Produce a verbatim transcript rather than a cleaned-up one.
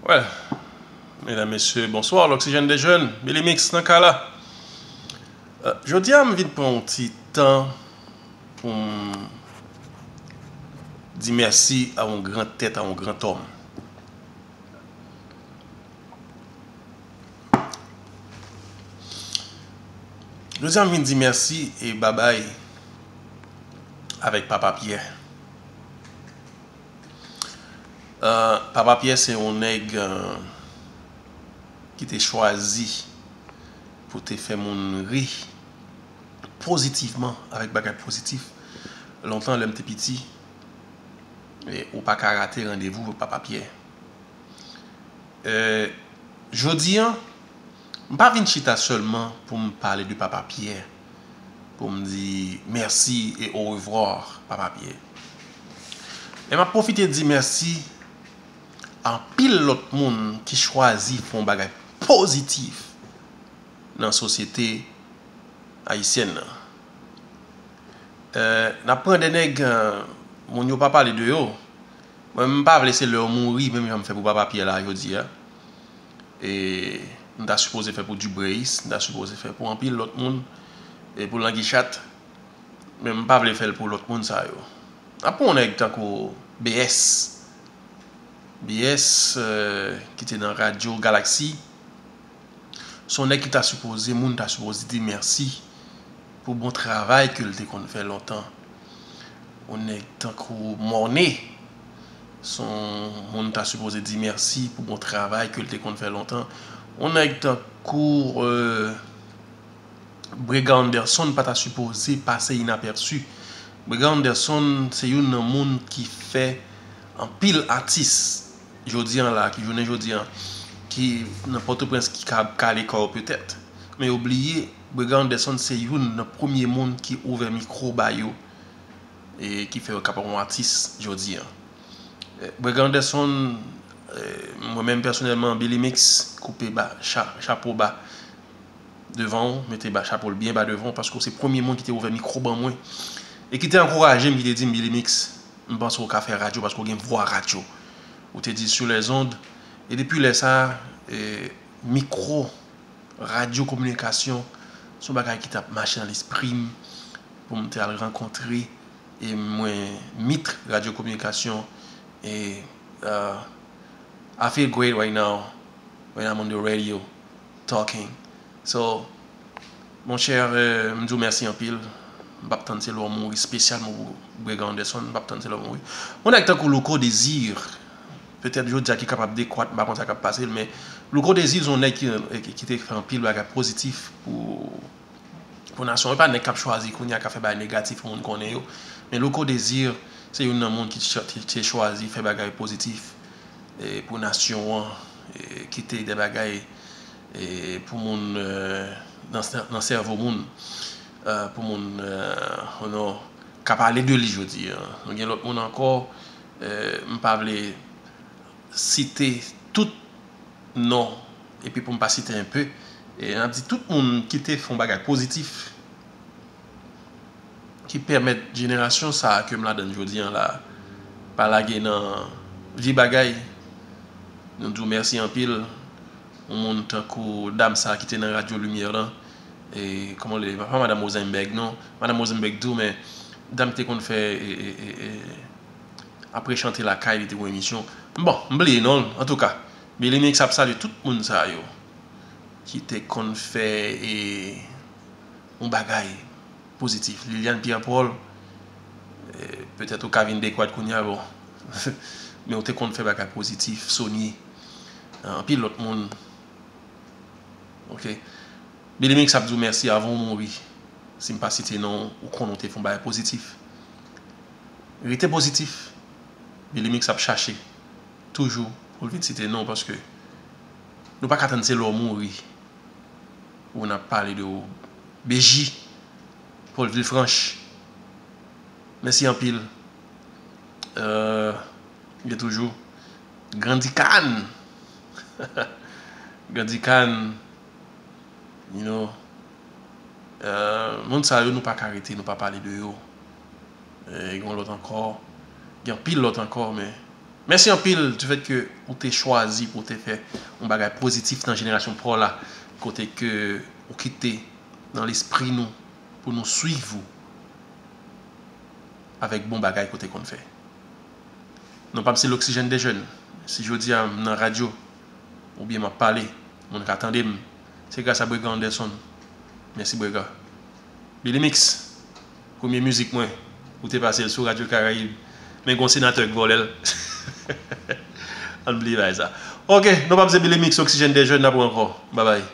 Well, medam, mesye, bonswa. L'Oxygène des Jeunes, Billy Mix nan kay la. Euh, jodi a, m vin pran yon ti tan pou m di mèsi a yon gran tèt, a yon gran òm. Jodi a, m vin di mèsi e babay avèk Papa Pyè. Euh, Papa Pyè se yon nèg, euh, ki te chwazi pou te fè moun ri pozitivman, avèk bagay pozitif. Lontan, lè m te piti, e, ou pa ka rate randevou Papa Pyè. Euh, jodi a, m pa vin chita sèlman pou m pale de Papa Pyè, pou m di mèsi e orevwa, Papa Pyè. Men m ap pwofite di mèsi a anpil lòt moun ki chwazi fè yon bagay pozitif nan sosyete ayisyèn nan. Euh, n ap pran de nèg, euh, moun yo pa pale de yo. Mwen, m pa vle se lè yo mouri, menm jan m fè pou Papa Pyè la jodi a. E m ta sipoze fè pou Dubreis, m ta sipoze fè pou anpil lòt moun, e pou Langi Chat. Men m pa vle fè l pou lòt moun sa yo. N ap pran yon nèg tankou B S. B S, euh, ki te nan Radyo Galaxy. Se yon nèg ki ta sipoze, moun ta sipoze di mèsi pou bon travay ke l te konn fè lontan. Yon nèg tankou Morne, se yon moun ta sipoze di mèsi pou bon travay ke l te konn fè lontan. Yon nèg tankou, euh, Bregan Anderson pa ta sipoze pase inapèsi. Bregan Anderson se youn nan moun ki fè anpil atis jodi an la, ki jounen jodi an, ki nan Pòtoprens, ki ka kale kò yo petèt. Men yo bliye, Bregan Anderson se youn nan premye moun ki ouvè mikwo ba yo e ki fè yo kapab yon atis jodi an. Eh, Bregan Anderson, eh, mwen menm pèsonèlman, Billy Mix, koupe ba, cha-, chapo ba devan w, mete ba, chapo l byen ba devan w, paske w se premye moun ki te ouvè mikwo ban mwen e ki te ankouraje m, ki te di m, Billy Mix, m panse w ka fè radyo paske w gen vwa radyo. Ou te di Sur les ondes, e depi lè sa, eh, mikwo, radyo kominikasyon, se yon bagay ki t ap mache nan lespri m pou m te al rankontre, e mwen meet radyo kominikasyon, e, uh, I feel great right now when I'm on the radio talking. So, monchè, euh, m di w mèsi anpil. M p ap tann se lè w mouri, espesyalman pou Bregan Anderson, m p ap tann se lè w mouri. Yon nèg tankou Louko Désir, petèt jodi a ki kapab dekwat, m pa konn sa k ap pase l, men Louko Désir se yon nèg ki, ki, ki te fè anpil bagay pozitif pou, pou nasyon. E pa nèg k ap chwazi kounye a k ap fè bagay negatif pou moun konnen yo. Men Louko Désir, se youn nan moun ki te, te, te chwazi fè bagay pozitif, e, pou nasyon an, e, kite de bagay, e, pou moun, e, nan, sè-, nan sèvo moun, e, pou moun, e, you know, ka pale de li jodi a. Nou gen lòt moun ankò, e, m pa vle site tout non, epi pou m pa site enpe, e, n ap di tout moun ki te fè yon bagay pozitif, ki pèmèt jenerasyon sa a ke m ladann jodi an la, pa lage nan vye bagay. Nou di w mèsi anpil. Yon moun tankou dam sa a ki te nan Radyo Limyè lan, e, kòman l rele? Pa Madanm Rosenberg, non. Madanm Rosenberg tou, men dam ki te konn fè, e, e, e, e, apre chante lakay, li te gon emisyon. Bon, m bliye non l. Antouka, Billy Mix ap salye tout moun sa yo ki te konn fè, e, yon bagay pozitif. Liliane Pierre Paul, eh, petèt ou ka vin dekwat kounye a, bon. Men ou te konn fè bagay pozitif, Sony, eh, anpil lòt moun. Ok. Billy Mix ap di w mèsi avan w mouri. Si m pa site non w, ou konnen w te fè yon bagay pozitif. Rete pozitif. Billy Mix ap chache toujou pou l vin site non w, paske nou pa ka tann se lè w mouri pou n ap pale de w. B J, Paul Villefranche, mèsi anpil. Euh, gen toujou Grandi Kane. Grandi Kane, you know, euh, moun sa yo, nou pa ka rete, nou pa pale de yo. E gen lòt ankò, gen anpil lòt ankò, men Mèsi anpil du fait ke ou te chwazi pou te fè yon bagay pozitif nan jenerasyon pa w la, kote ke ou kite nan lespri nou pou nou swiv ou avèk bon bagay ke w te konn fè. Non pa m se L'Oxygène des Jeunes. Si jodi a m nan radyo oubyen m ap pale, moun ka tande m, se gras a Brega Anderson. Mèsi Brega. Billy Mix, premye mizik mwen, ou te pase l sou Radyo Karayib. Men gon senatè k vòlè l. Ann bliye bagay sa. Ok, non pa m se Billy Mix, Oxygène des Jeunes, n ap wè ankò. Babay.